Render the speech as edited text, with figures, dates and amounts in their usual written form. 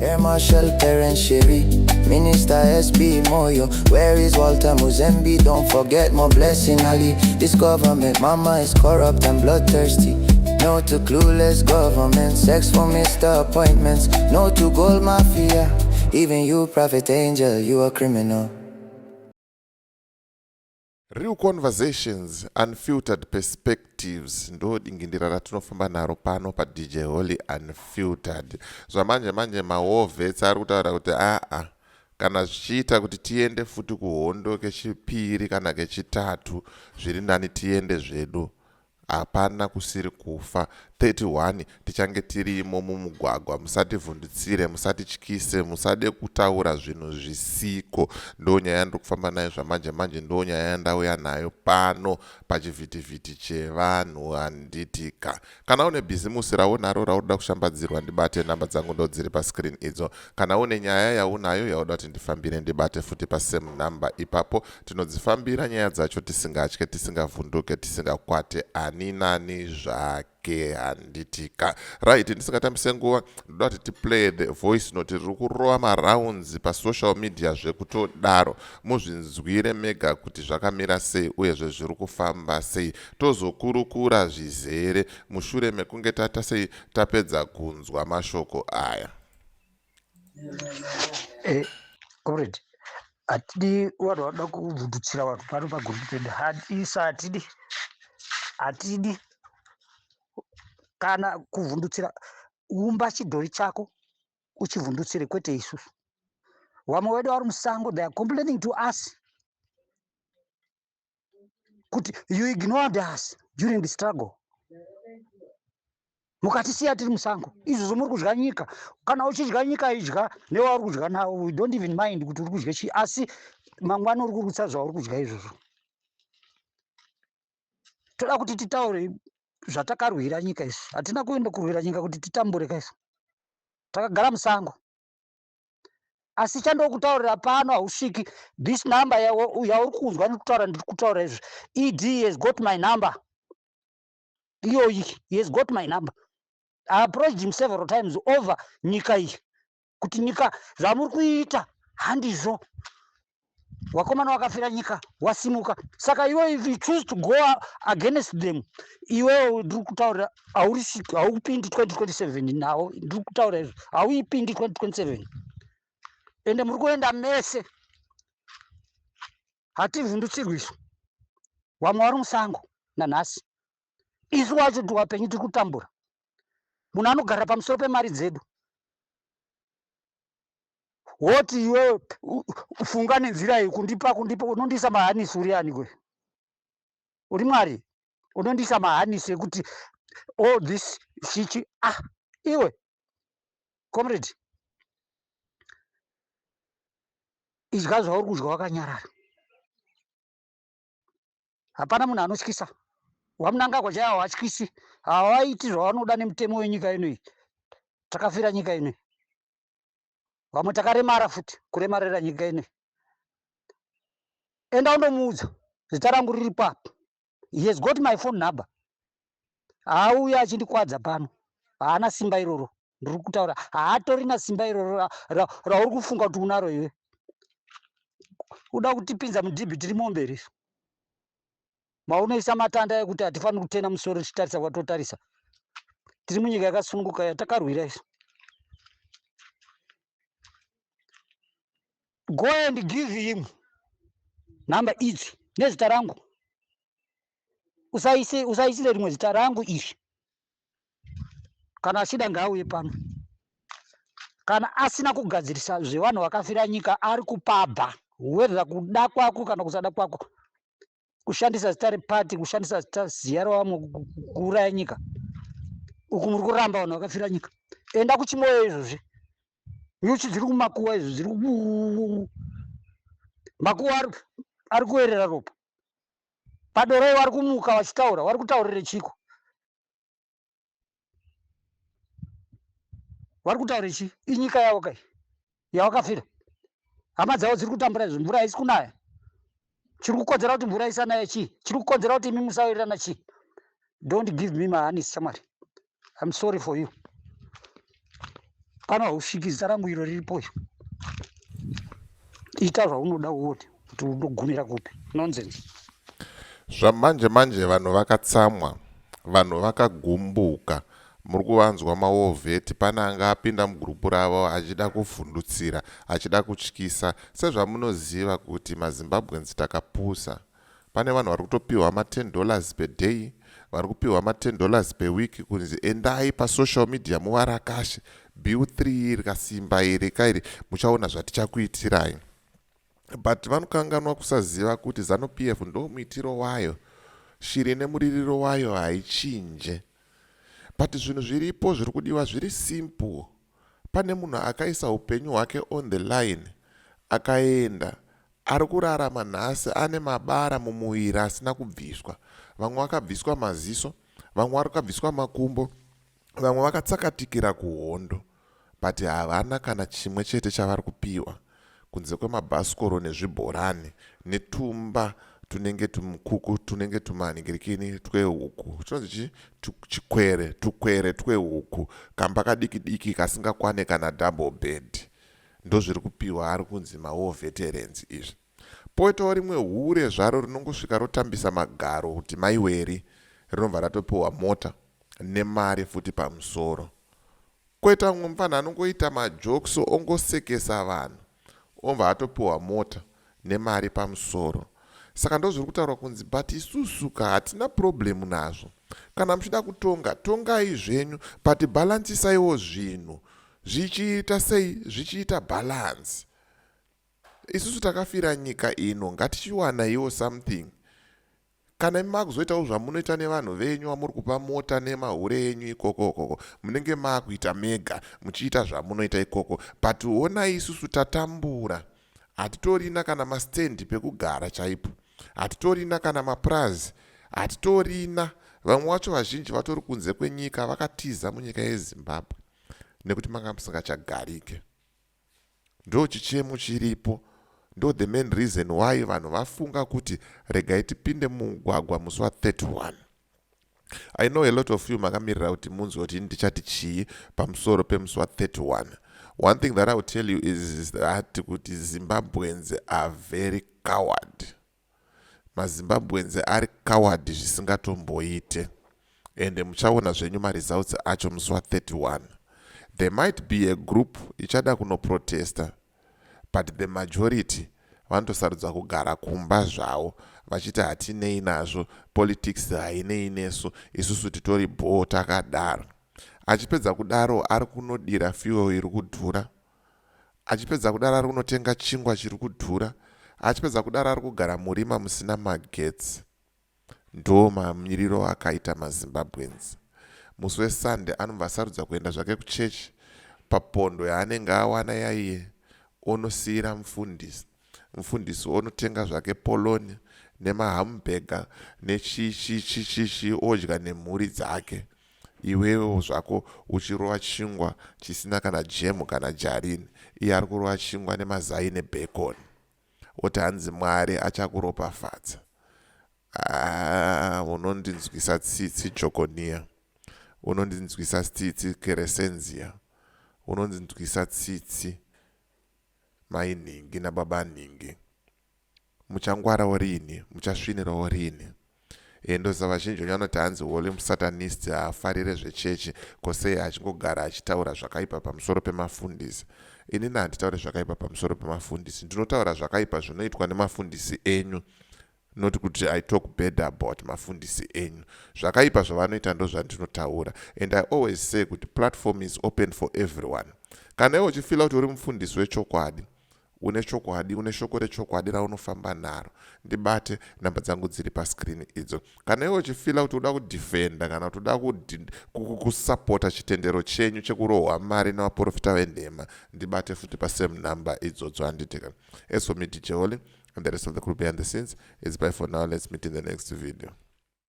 Air Marshal Perence Shiri, Minister SB Moyo. Where is Walter Muzembi? Don't forget more blessing Ali. This government, mama is corrupt and bloodthirsty. No to clueless government, sex for Mr. Appointments. No to gold mafia. Even you, Prophet Angel, you a criminal. Real conversations, unfiltered perspectives ndo dingindira ratinofamba naro pano paDJ Holly Unfiltered. Zvamanje manje mawar vets ari kutaura kuti aa kana zvichiita kuti tiende futi kuhondo kechipiri kana kechitatu zviri nani tiende zvedu Hapana kusiri kufa. 31 tichange tirimo mumugwagwa. Musativhundutsire, musatityise, musade kutaura zvinhu zvisiko. Ndonyaya yandiri kufamba nayo zvamanje manje, ndonyaya yandauya nayo pano pachivhitivhiti chevanhu handitika. Kana une bhizimusi raunaro raunoda kushambadzirwa ndibate, namba dzangu ndodziri pascreen idzo. Kana une nyaya yaunayo yauda kuti ndifambire ndibate futi pasame number ipapo. Tinodzifambira nyaya dzacho tisingatye, tisingavhunduke, tisingakwate ani nani zvake handitika. Right, ndisingatambise nguva, ndoda kuti tiplay the voice note riri kurova marounds pasocial media zvekutodaro. Muzvinzwire mega kuti zvakamira sei uyezve zviri kufamba sei. Tozokurukura zvizere mushure mekunge tata sei tapedza kunzwa mashoko aya. Eh, comrade, hatidi vanhu vanoda kuvhundutsira vanhu pano pagurupu pedu. Isa hatidi, hatidi kana kuvhundutsira. Umba chidhori chako uchivhundutsire, kwete isusu. Vamwe vedu vari musango, they are complaining to us kuti you ignored us during the struggle, mukatisiya tiri musango. Izvozvo muri kudya nyika. Kana uchidya nyika, idya newauri kudya nawo. We don't even mind kuti uri kudya chii, asi mangwana uri kurutsa zvauri kudya izvozvo. Toda kuti titaure zvatakarwira nyika isu. Hatina kuenda kurwira nyika kuti titambure kaisu. Takagara musango. Asi chandokutaurira pano, hausviki this number yauri kunzwa ndikutaura. Ndiri kutaura izvi, ED has got my number iyoyi. He has got my number. I approached him several times over nyika iyi, kuti nyika zvamuri kuita handizvo. Vakomana vakafira nyika wasimuka, saka iwe if you choose to go against them, iwewo ndiri kutaurira haupindi 2027 nawo. Ndiri kutaura izvo, hauipindi 2027, ende muri kuenda mese. Hativhundutsirwi isu. Vamwe vari musango nanhasi, isu wacho tiwapenyu tiri kutambura. Munhu anogara pamusoro pemari dzedu, woti iwewe funga nenzira iyi kundipa kundipa unondiisa mahanisi. Uri ani kwe? Uri Mwari? Unondiisa mahanisi ekuti all this chichi? Ah, iwe comrade, idya zvauri kudya wakanyarara. Hapana munhu anotyisa. WaMnangagwa chaivo havatyisi, havaiti zvavanoda nemutemo wenyika inoyi. Takafira nyika inoyi, vamwe takaremara futi kuremarera nyika inoyi. Enda undomuudza zita rangu riri papo. He has got my phone number. Haauya achindikwadza pano, haana simba iroro. Ndiri kutaura, haatorina simba iroro rauri kufunga kuti unaro iwe. Uda kutipinza mudhibhi tiri mombe here maunoisa matanda ekuti hatifaniri kutena musoro tichitarisa kwatotarisa? Tiri munyika yakasununguka yatakarwira isu. Go and give him nhamba idzi nezita rangu. Usaise, usaisire rimwe zita rangu iri. Kana achida ngaauye pano. Kana asina kugadzirisa zvevanhu vakafira nyika, ari kupabha, whether kuda kwako kana kusada kwako. Kushandisa zita repati, kushandisa zita ziya ravamwe kuuraya nyika uku, muri kuramba vanhu vakafira nyika. Enda kuChimoyo izvozvi, nyuchi dziri kumakuwa izvo, dziri makuwa ari kuerera ropa. Padoroi vari kumuka vachitaura, vari kutaurire chiko? Vari kutaura chi? Inyika yavo kai yavakafira. Hama dzavo dziri kutambura izvo, mvura haisi kunaya. Chiri kukonzera kuti mvura isanaya chii? Chiri kukonzera kuti imi musawirirana chii? Don't give me mahanis, shamwari. I'm sorry for you. Pano hausviki, zita rangu iro riripo. Ita zvaunoda uone kuti unogumira kupi. Nonsense. Zvamanje manje vanhu vakatsamwa, vanhu vakagumbuka. Muri kuvanzwa mawar vet, pane anga apinda mugurupu ravo achida kuvhundutsira, achida kutyisa. Sezvamunoziva kuti maZimbabweans takapusa, pane vanhu vari kutopiwa ma$10 per day, vari kupiwa ma$10 per week, kunzi endai pasocial media muvarakashe. Bill 3 rikasimba iri kairi, muchaona zvatichakuitirai. But vanokanganwa kusaziva kuti ZANU PF ndo muitiro wayo, shiri nemuririro wayo haichinje. But zvinhu zviripo zviri kudiwa zviri simple. Pane munhu akaisa upenyu hwake on the line, akaenda, ari kurarama nhasi ane mabara mumuviri asina kubviswa. Vamwe vakabviswa maziso, vamwe vakabviswa makumbo, vamwe vakatsakatikira kuhondo, but havana kana chimwe chete chavari kupiwa kunze kwemabhasikoro nezvibhorani netumba tunenge tumukuku, tunenge tumanhingirikini twehuku, chinonzi chi chikwere, tukwere twehuku, kamba kadiki diki kasingakwane kana double bed. Ndozviri kupiwa ari kunzi mawar veterans izvi. Poitawo rimwe hure zvaro rinongosvika rotambisa magaro kuti maiweri, rinobva ratopiwa mota nemari futi pamusoro. Kwoita mumwe mufana anongoita majokes, ongosekesa vanhu, obva atopiwa mota nemari pamusoro. Saka ndozviri kutaurwa kunzi, but isusu ka hatina problem nazvo. Kana muchida kutonga, tongai zvenyu, but balancesaiwo zvinhu zvichiita sei, zvichiita balance. Isusu takafira nyika ino, ngatichiwanaiwo something. Kana imi makuzoitawo zvamunoita nevanhu venyu vamuri kupa mota nemahure enyu ikoko ikoko, munenge maakuita mega muchiita zvamunoita ikoko. But onai, isusu tatambura, hatitorina kana mastendi pekugara chaipo, hatitorina kana mapurazi, hatitorina. Vamwe vacho vazhinji vatori kunze kwenyika, vakatiza munyika yeZimbabwe nekuti manga musingachagarike. Ndo chichemo chiripo, ndo the main reason why vanhu vafunga kuti regai tipinde mumugwagwa musi wa31. I know a lot of you makamirira kuti munzwe kuti ndichati chii pamusoro pemusi wa31. One thing that I will tell you is that kuti Zimbabweans are very coward. MaZimbabweans ari coward zvisingatomboite, ende muchaona zvenyu maresults acho musi wa31. There might be a group ichada kunoprotesta, but the majority vanotosarudza kugara kumba zvavo vachiti hatinei nazvo, politics hainei nesu, isusu titori bhoo takadaro. Achipedza kudaro ari kunodira fuel iri kudhura, achipedza kudaro ari kunotenga chingwa chiri kudhura, achipedza kudaro ari kugara murima musina magetsi. Ndo mamiriro akaita maZimbabweans. Musi weSunday anobva asarudza kuenda zvake kuchechi, papondo yaanenge awana yaiye onosiyira mufundisi. Mufundisi onotenga zvake polony nemahamburger nechichichichichi, odya nemhuri dzake. Iwewo zvako uchirova chingwa chisina kana jemu kana jarini, iye ari kurova chingwa nemazai nebacon, oti hanzi Mwari achakuropafadza. Ah, unondinzwisa tsitsi Jokonia, unondinzwisa tsitsi Keresenzia, unondinzwisa tsitsi mai nhingi nababa nhingi. Muchangwarawo rini? Muchasvinirawo rini? Ndoziva vazhinji venyu vanoti hanzi Holy musatanist, haafarire zvechechi, kosei achingogara achitaura zvakaipa pamusoro pemafundisi? Inini handitauri zvakaipa pamusoro pemafundisi. Ndinotaura zvakaipa zvinoitwa nemafundisi enyu, not kuti I talk bad about mafundisi enyu. Zvakaipa zvavanoita ndo zvandinotaura. And I always say kuti platform is open for everyone. Kana iwe uchifeela kuti uri mufundisi wechokwadi, une chokwadi, une shoko rechokwadi raunofamba naro, ndibate, namba dzangu dziri pascreen idzo. Kana iwe uchifeela kuti uda kudefenda kana kuti uda kusapota chitendero chenyu chekurohwa mari nevaprofita venhema, ndibate futi pasame number idzodzo, handitika? As for me, DJ Holy, and the rest of the crew behind the scenes, it's bye for now. Let's meet in the next video.